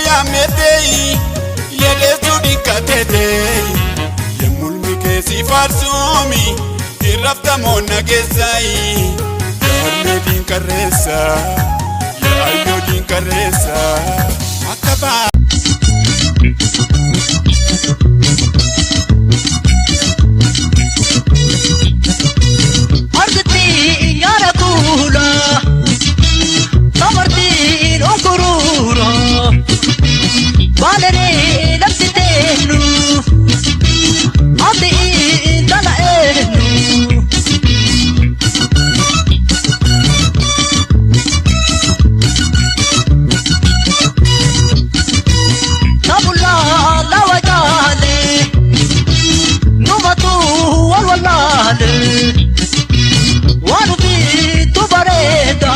Yaammettee yedeessuu dhiqqateetee yemmulmi keessi faarsuumi irraftamoon nageessaayi yaarmee diinqarreessa yaayyoo diinqarreessa akka baa. Arditti nyaara kuula, samartiin onkuruura, baaleree labsiteenu, ati intala eenyu. Tabullaa lawa jaalee, numatu wal wallaalee. Waan ofiitu bareeda,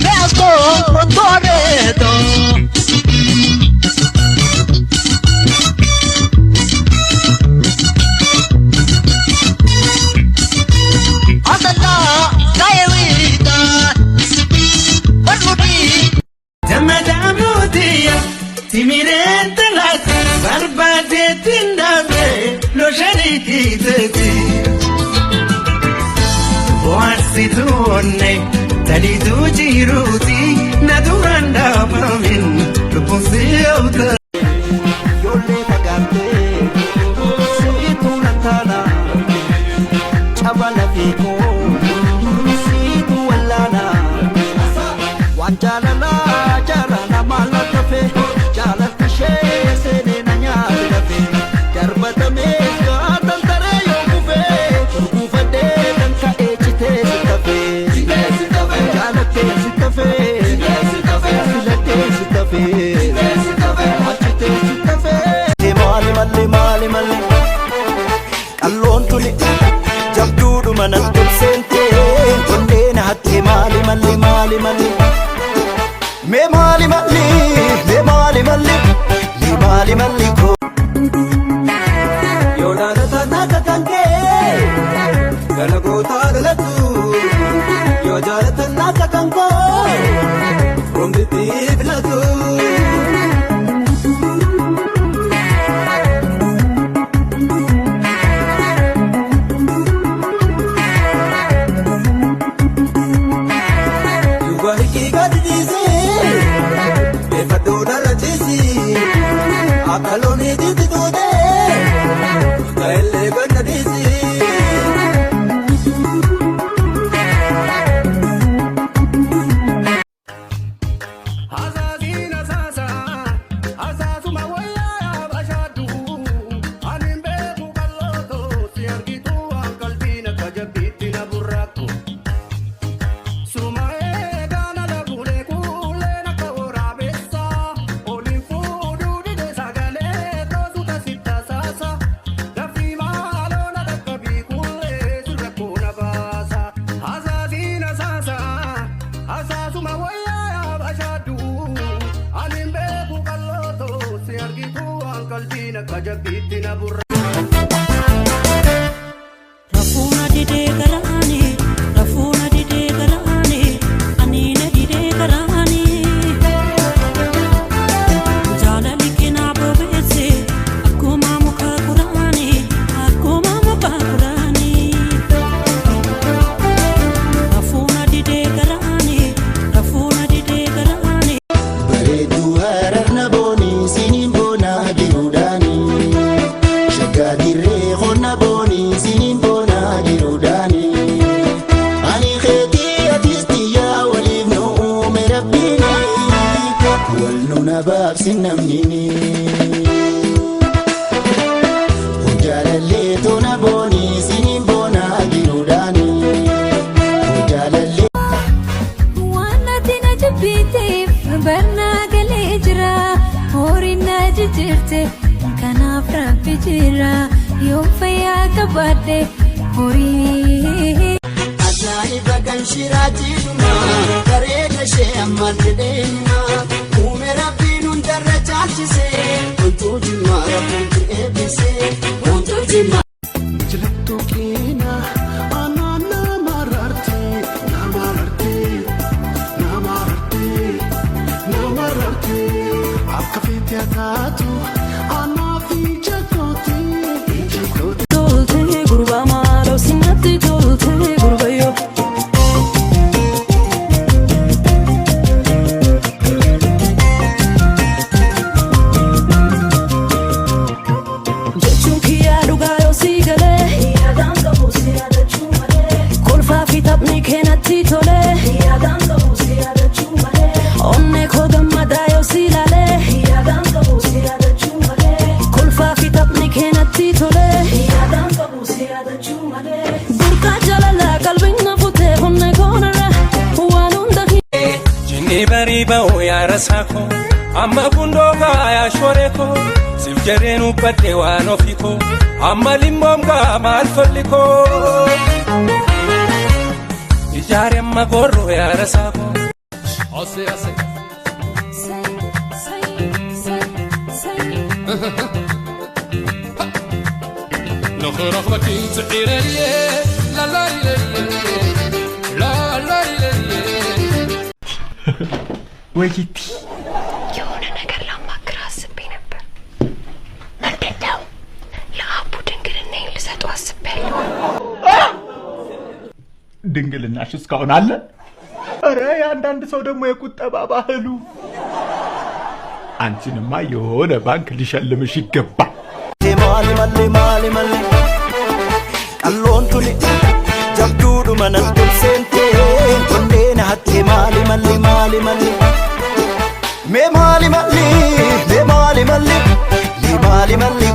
mi'as kootu areeda. Asallaa ga'ee wiitaa, barmudii. Damadamuutiya timireen talaati barbaadeetiin dhaabee loshaniitii teeti. Bohaarsituu onne taliituu jiruuti na duraan dhaabamin lubbuun si'oota. Ijoollee fagaattee siituu nan taana caba lafee koo siituu wallaana waan jaalalaa jaalala maal tafe jaalalti ishee seenee na nyaate lafe darbatamee gaatan taree yoo kufee gurguufadhee kan ka'ee citee si tafe jaalattee si tafe filattee si tafe achitee si tafe. Maali malli maali malli qalloon tuni jabduudhuma nan tolseentee onnee na hatte maali malli maali malli mee maali malli mee maali malli mee maali malli koo. Yoo jaalatan akka kan kee galagootaa galatu yoo jaalatan akka kan koo rombitti filatu. Dubartii gadi dhiisee beeffadhuu narra ciisii akka loonii jitti tuutee ta'ellee ganna dhiisii. Asaasiin asaasa asaasuma wayyaa bashaadhu ani hin beeku qal'ootoo si argitu waan qalbiin akka jabbiitti na burraaqu. Suma eegaan ala fuudhee kuuleen akka waraabessa oliin fuudhuu dide sagalee toosuta sitta saasa dafii maaloo na dhaqqabii kuulee sirra koona baasa. Asaasiin asaasa asaasuma wayyaa bashaadhu ani hin beeku qal'ootoo si argitu waan qalbiin akka jabbiitti na burra. Rafuuna didee garaani, rafuuna didee garaani, ani na didee garaani. Jaalalli keenaa bobeesse akkuma muka kuraani, akkuma muka kuraani. Rafuuna didee garaani, rafuuna didee garaani. Bareedduu harar na boonii siniin boonaa jiruudhaani. Shaggaa dirree qonna boonii siniin boonaa jiruudhaani. Ani keetii atis xiyyaa waliif nu uume rabbiini. Wal nu na baabsin namnini. Jaalallee toona boonii siniin boonaa jiruudhaani. Jaalallee. Waan ati na jibbiteef barnaa galee jira. Horiin na jijjiirte kanaaf rabbi jira. Yoo fayyaa qabaadhe horii. Ajaa'iba kan shiraatii dhumaa bareeda ishee ammaan jedhee himaa uume rabbiin hundarra caalchisee wantuu jimmaa rabbiin eebbisee wantuu jimmaa. Jilattuu keenyaa aanaan nama rarti nama rarti nama rarti nama rarti. Akka feete haa taatu anaaf ija kooti. Ija kooti. Tolte gurbaa maaloo sinatti tolte gurbayyoo. Jechuun kiyyaa dhugaa yoo sii galee. Yaadaan qabu si yaadachuu malee. Kolfaa fi taphni keenatti tolee. Yaadaan qabu si yaadachuu malee. Onnee koo gammadaa yoo si ilaalee. Yaadaan qabu si yaadachuu malee. Kolfaa fi taphni keenatti tolee. Yaadaan qabu si yaadachuu malee. Burqaa jaalalaa qalbiin na futee onnee koonarra waan hunda. Jinni barii ba'u yaa rasaa koo, amma gundoo yaa shoree koo, siif jedheen uffadhe waan ofii koo, amma limmoom gaa maal tolli koo. Ijaare amma gorro yaa rasaa koo. Ase ase. نخرخ لا لا لا لا لا. ወይቲ። የሆነ ነገር ላማክር አስቤ ነበር። ምንድን ነው? ለአቡ ድንግልናዬን ልሰጠው አስቤያለሁ። ድንግልናሽ እስካሁን አለ? ኧረ የአንዳንድ ሰው ደግሞ የቁጠባ ባህሉ። አንቺንማ የሆነ ባንክ ሊሸልምሽ ይገባል። Maali malli maali malli qalloon tuni jabduudhuma nan tolseente onnee na hatte maali malli maali malli mee maali malli mee maali malli mee maali malli.